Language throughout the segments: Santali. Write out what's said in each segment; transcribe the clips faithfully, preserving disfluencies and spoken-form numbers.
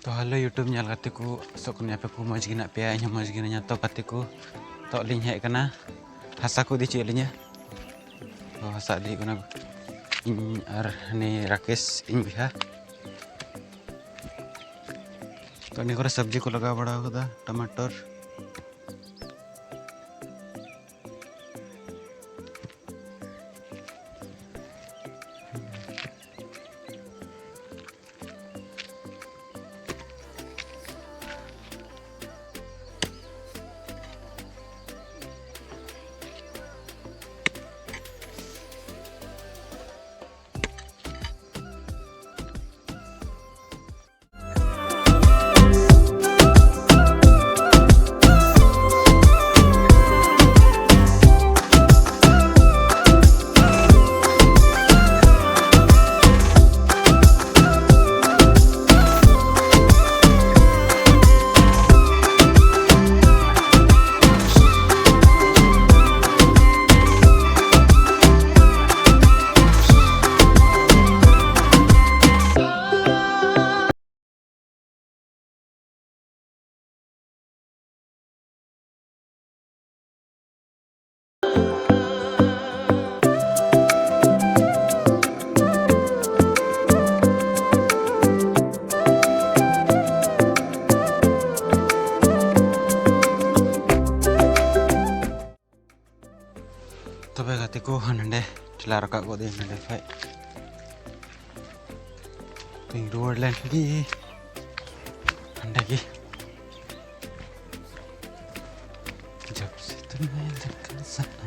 ᱛᱚ hello YouTube ᱧᱮᱞ ᱜᱟᱛᱮ ᱠᱚ, ᱟᱥᱚᱜ ᱠᱟᱹᱱᱟᱹᱧ ᱟᱯᱮ ᱠᱚ ᱢᱚᱡᱽ ᱜᱮ ᱦᱮᱱᱟᱜ ᱯᱮᱭᱟ, ᱤᱧ ᱦᱚᱸ ᱢᱚᱡᱽ ᱜᱮ ᱦᱮᱱᱟᱹᱧᱟ᱾ ᱛᱚ ᱜᱟᱛᱮ ᱠᱚ, ᱛᱚ ᱞᱤᱧ ᱦᱮᱡ ᱟᱠᱟᱱᱟ, ᱦᱟᱥᱟ ᱠᱚ ᱤᱫᱤ ᱦᱚᱪᱚᱭᱮᱫ ᱞᱤᱧᱟ᱾ ᱛᱚ ᱦᱟᱥᱟ ᱤᱫᱤ ᱦᱩᱭᱩᱜ ᱠᱟᱱᱟ ᱤᱧ ᱟᱨ ᱦᱟᱹᱱᱤ ᱨᱟᱠᱮᱥ, ᱤᱧ ᱵᱚᱭᱦᱟ᱾ ᱛᱚ ᱱᱤᱭᱟᱹ ᱠᱚᱨᱮ ᱥᱚᱵᱽᱡᱤ ᱠᱚ ᱞᱟᱜᱟᱣ ᱵᱟᱲᱟ ᱟᱠᱟᱫᱟ, ᱴᱟᱢᱟᱴᱚᱨ᱾ ᱛᱚᱵᱮ ᱜᱟᱛᱮ ᱠᱚ, ᱱᱚᱸᱰᱮ ᱴᱷᱮᱞᱟ ᱨᱟᱠᱟᱵ ᱜᱚᱫ ᱤᱧ ᱱᱚᱸᱰᱮ ᱠᱷᱚᱡ᱾ ᱛᱤᱧ ᱨᱩᱣᱟᱹᱲ ᱞᱮᱱ ᱜᱮ ᱦᱟᱸᱰᱮ ᱜᱮ᱾ ᱡᱟᱹᱯᱥᱤ ᱛᱮ ᱢᱮ ᱞᱮᱠᱟ ᱥᱟᱱᱟ᱾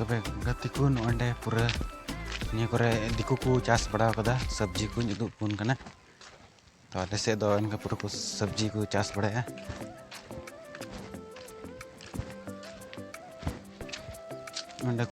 ᱛᱚᱵᱮ ᱜᱟᱛᱮ ᱠᱚ, ᱱᱚᱜᱼᱚᱭ ᱱᱚᱸᱰᱮ ᱯᱩᱨᱟᱹ ᱱᱤᱭᱟᱹ ᱠᱚᱨᱮ ᱫᱤᱠᱩ ᱠᱚ ᱪᱟᱥ ᱵᱟᱲᱟ ᱟᱠᱟᱫᱟ, ᱥᱚᱵᱽᱡᱤ ᱠᱚᱧ ᱩᱫᱩᱜ ᱟᱵᱚᱱ ᱠᱟᱱᱟ᱾ ᱛᱚ ᱟᱞᱮ ᱥᱮᱫ ᱫᱚ ᱤᱱᱠᱟᱹ ᱯᱩᱨᱟᱹ ᱠᱚ ᱥᱚᱵᱽᱡᱤ ᱠᱚ ᱪᱟᱥ ᱵᱟᱲᱟᱭᱟ᱾ ᱱᱚᱸᱰᱮ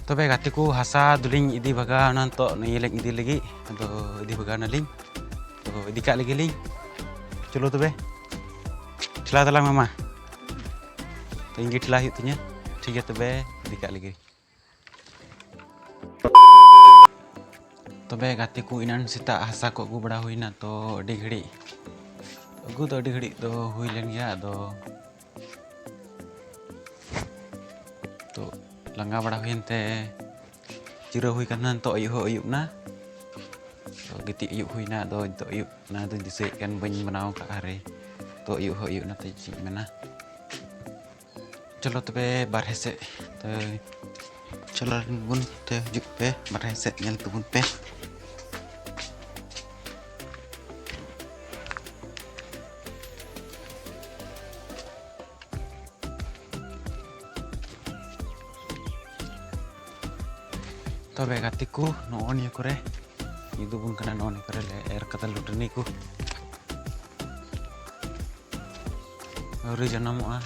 ᱛᱚᱵᱮ ᱜᱟᱛᱮ ᱠᱚ, ᱦᱟᱥᱟ ᱫᱚᱞᱤᱧ ᱤᱫᱤ ᱵᱷᱟᱜᱟᱣᱱᱟ, ᱱᱤᱛᱚᱜ ᱱᱤᱭᱟᱹ ᱞᱤᱧ ᱤᱫᱤ ᱞᱟᱹᱜᱤᱫ, ᱟᱫᱚ ᱤᱫᱤ ᱵᱷᱟᱜᱟᱣ ᱱᱟᱞᱤᱧ᱾ ᱛᱚ ᱤᱫᱤ ᱠᱟᱜ ᱞᱮᱜᱮ ᱞᱤᱧ᱾ ᱪᱚᱞᱚ ᱛᱚᱵᱮ, ᱴᱷᱮᱞᱟᱣ ᱛᱟᱞᱟᱝ ᱢᱮ ᱢᱟ᱾ ᱛᱚ ᱤᱧ ᱜᱮ ᱴᱷᱮᱞᱟᱣ ᱦᱩᱭᱩᱜ ᱛᱤᱧᱟᱹ᱾ ᱴᱷᱤᱠ ᱜᱮᱭᱟ, ᱛᱚᱵᱮ ᱤᱫᱤ ᱠᱟᱜ ᱞᱮᱜᱮ᱾ ᱛᱚᱵᱮ ᱜᱟᱛᱮ ᱠᱚ, ᱮᱱᱟᱱ ᱥᱮᱛᱟᱜ ᱦᱟᱥᱟ ᱠᱚ ᱟᱹᱜᱩ ᱵᱟᱲᱟ ᱦᱩᱭᱱᱟ, ᱛᱚ ᱟᱹᱰᱤ ᱜᱷᱟᱹᱲᱤᱡ ᱟᱹᱜᱩ ᱫᱚ ᱟᱹᱰᱤ ᱜᱷᱟᱹᱲᱤᱡ ᱫᱚ ᱦᱩᱭ ᱞᱮᱱ ᱜᱮᱭᱟ᱾ ᱟᱫᱚ ᱛᱚ ᱞᱟᱸᱜᱟ ᱵᱟᱲᱟ ᱦᱩᱭᱮᱱ ᱛᱮ ᱡᱤᱨᱟᱹᱣ ᱦᱩᱭ ᱠᱟᱱᱟ᱾ ᱱᱤᱛᱚᱜ ᱟᱹᱭᱩᱵ ᱦᱚᱸ ᱟᱹᱭᱩᱵ ᱮᱱᱟ, ᱛᱚ ᱜᱤᱛᱤᱡ ᱟᱹᱭᱩᱵ ᱦᱩᱭᱱᱟ᱾ ᱟᱫᱚ ᱱᱤᱛᱚᱜ ᱟᱹᱭᱩᱵ ᱮᱱᱟ, ᱟᱫᱚᱧ ᱫᱤᱥᱟᱹᱭᱮᱫ ᱠᱟᱱ ᱵᱟᱹᱧ ᱵᱮᱱᱟᱣ ᱟᱠᱟᱫᱼᱟ ᱨᱮ᱾ ᱛᱚ ᱟᱹᱭᱩᱵ ᱦᱚᱸ ᱟᱹᱭᱩᱵ ᱮᱱᱟ, ᱛᱚ ᱪᱮᱫ ᱤᱧ ᱢᱮᱱᱟ᱾ ᱪᱚᱞᱚ ᱛᱚᱵᱮ ᱵᱟᱨᱦᱮ ᱥᱮᱫ ᱛᱮ ᱪᱟᱞᱟᱣ ᱞᱮᱱ ᱵᱚᱱ᱾ ᱛᱮ ᱦᱤᱡᱩᱜ ᱯᱮ, ᱵᱟᱨᱦᱮ ᱥᱮᱫ ᱧᱮᱞ ᱛᱟᱵᱚᱱ ᱯᱮ᱾ ᱛᱚᱵᱮ ᱜᱟᱛᱮ ᱠᱚ, ᱱᱚᱜᱼᱚ ᱱᱤᱭᱟᱹ ᱠᱚᱨᱮ ᱤᱫᱩᱵᱚᱱ ᱠᱟᱱᱟ, ᱱᱚᱜᱼᱚ ᱱᱤᱭᱟᱹ ᱠᱚᱨᱮ ᱞᱮ ᱮᱨ ᱠᱟᱫᱟ ᱞᱩᱴᱱᱤ ᱠᱚ᱾ ᱟᱹᱣᱨᱤ ᱡᱟᱱᱟᱢᱚᱜᱼᱟ᱾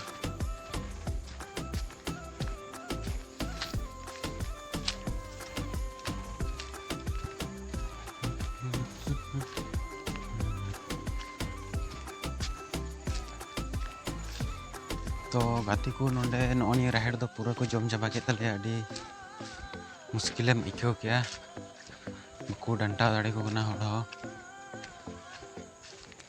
ᱛᱚ ᱜᱟᱛᱮ ᱠᱚ, ᱱᱚᱰᱮ ᱱᱚᱜᱼᱚ ᱱᱤᱭᱟᱹ ᱨᱟᱦᱮᱲ ᱫᱚ ᱯᱩᱨᱟᱹ ᱠᱚ ᱡᱚᱢ ᱪᱟᱵᱟ ᱠᱮᱫ ᱛᱟᱞᱮᱭᱟ᱾ ᱟᱹᱰᱤ ᱢᱩᱥᱠᱤᱞᱮᱢ ᱟᱹᱭᱠᱟᱹᱣ ᱠᱮᱜᱼᱟ, ᱵᱟᱠᱚ ᱰᱟᱱᱴᱟᱣ ᱫᱟᱲᱮ ᱠᱚ ᱠᱟᱱᱟ ᱦᱚᱲ ᱦᱚᱸ᱾